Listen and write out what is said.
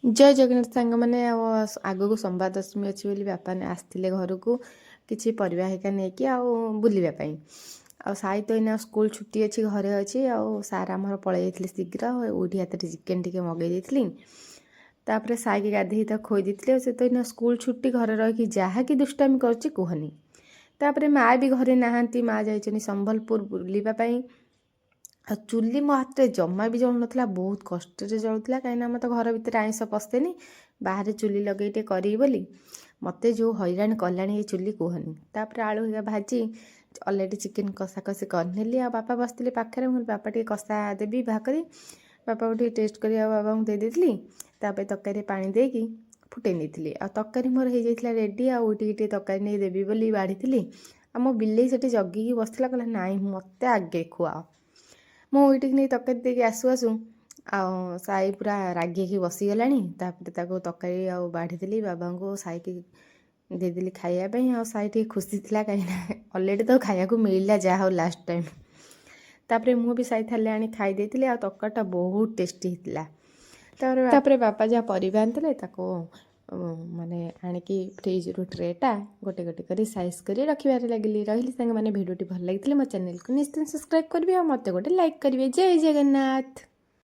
ଜୟ ଜଗନ୍ନାଥ ସାଙ୍ଗମାନେ। ଆଉ ଆଗକୁ ସମ୍ବାଦ ଦଶମୀ ଅଛି ବୋଲି ବାପା ଆସିଥିଲେ ଘରକୁ କିଛି ପରିବା ହେରିକା ନେଇକି ଆଉ ବୁଲିବା ପାଇଁ। ଆଉ ସାଇ ତ ଏଇନା ସ୍କୁଲ ଛୁଟି ଅଛି, ଘରେ ଅଛି। ଆଉ ସାର୍ ଆମର ପଳେଇ ଯାଇଥିଲେ ଶୀଘ୍ର। ଉଇଠି ହାତରେ ଚିକେନ୍ ଟିକେ ମଗେଇ ଦେଇଥିଲି। ତାପରେ ସାଇକି ଗାଧେଇ ତାକୁ ଖୋଇ ଦେଇଥିଲି। ଆଉ ସେ ତ ଏଇନା ସ୍କୁଲ ଛୁଟି, ଘରେ ରହିକି ଯାହା କି ଦୁଷ୍ଟାମି କରୁଛି କୁହନି। ତାପରେ ମା ବି ଘରେ ନାହାନ୍ତି, ମା ଯାଇଛନ୍ତି ସମ୍ବଲପୁର ବୁଲିବା ପାଇଁ। ଆଉ ଚୁଲି ମୋ ହାତରେ ଜମା ବି ଜଳୁନଥିଲା, ବହୁତ କଷ୍ଟରେ ଜଳୁଥିଲା, କାହିଁକିନା ଆମ ତ ଘର ଭିତରେ ଆଇଁଷ ପଶେନି। ବାହାରେ ଚୁଲି ଲଗେଇ ଟିକେ କରିବି ବୋଲି ମୋତେ ଯେଉଁ ହଇରାଣ କଲାଣି ଏ ଚୁଲି, କୁହନି। ତାପରେ ଆଳୁ ହେରିକା ଭାଜି ଅଲରେଡ଼ି ଚିକେନ୍ କଷାକଷି କରିନେଲି। ଆଉ ବାପା ବସିଥିଲେ ପାଖରେ, ମୁଁ କହିଲି ବାପା ଟିକେ କଷା ଦେବି ବାହାର କରି। ବାପାକୁ ଟିକେ ଟେଷ୍ଟ କରି ଆଉ ବାବାଙ୍କୁ ଦେଇ ଦେଇଥିଲି। ତାପରେ ତରକାରୀରେ ପାଣି ଦେଇକି ଫୁଟେଇ ନେଇଥିଲି। ଆଉ ତରକାରୀ ମୋର ହେଇଯାଇଥିଲା ରେଡ଼ି। ଆଉ ଟିକେ ଟିକେ ତରକାରୀ ନେଇ ଦେବି ବୋଲି ବାଢ଼ିଥିଲି, ଆଉ ମୋ ବିଲେଇ ସେଠି ଜଗିକି ବସିଥିଲା, କହିଲା ନାଇଁ, ମୋତେ ଆଗେ ଖୁଆଅ। ମୁଁ ଏଇଠିକି ନେଇ ତରକାରୀ ଦେଇକି ଆସୁ ଆସୁ ଆଉ ସାଇ ପୁରା ରାଗିକି ବସିଗଲାଣି। ତାପରେ ତାକୁ ତରକାରୀ ଆଉ ବାଢ଼ିଦେଲି ବାବାଙ୍କୁ, ସାଇକି ଦେଇଦେଲି ଖାଇବା ପାଇଁ। ଆଉ ସାଇ ଟିକେ ଖୁସି ଥିଲା, କାହିଁକିନା ଅଲରେଡ଼ି ତ ଖାଇବାକୁ ମିଳିଲା, ଯାହା ହଉ ଲାଷ୍ଟ ଟାଇମ୍। ତାପରେ ମୁଁ ବି ସାଇ ଥାଳିରେ ଆଣି ଖାଇ ଦେଇଥିଲି। ଆଉ ତରକାରୀଟା ବହୁତ ଟେଷ୍ଟି ହେଇଥିଲା। ତାପରେ ବାପା ଯାହା ପରିବା ଆଣିଥିଲେ, ତାକୁ ମାନେ ଆଣିକି ଫ୍ରିଜ୍ରୁ ଟ୍ରେଟା ଗୋଟେ ଗୋଟେ କରି ସାଇଜ୍ କରି ରଖିବାରେ ଲାଗିଲି। ରହିଲି ସାଙ୍ଗମାନେ, ଭିଡ଼ିଓଟି ଭଲ ଲାଗିଥିଲେ ମୋ ଚ୍ୟାନେଲକୁ ନିଶ୍ଚୟ ସବସ୍କ୍ରାଇବ୍ କରିବେ ଆଉ ମୋତେ ଗୋଟେ ଲାଇକ୍ କରିବେ। ଜୟ ଜଗନ୍ନାଥ।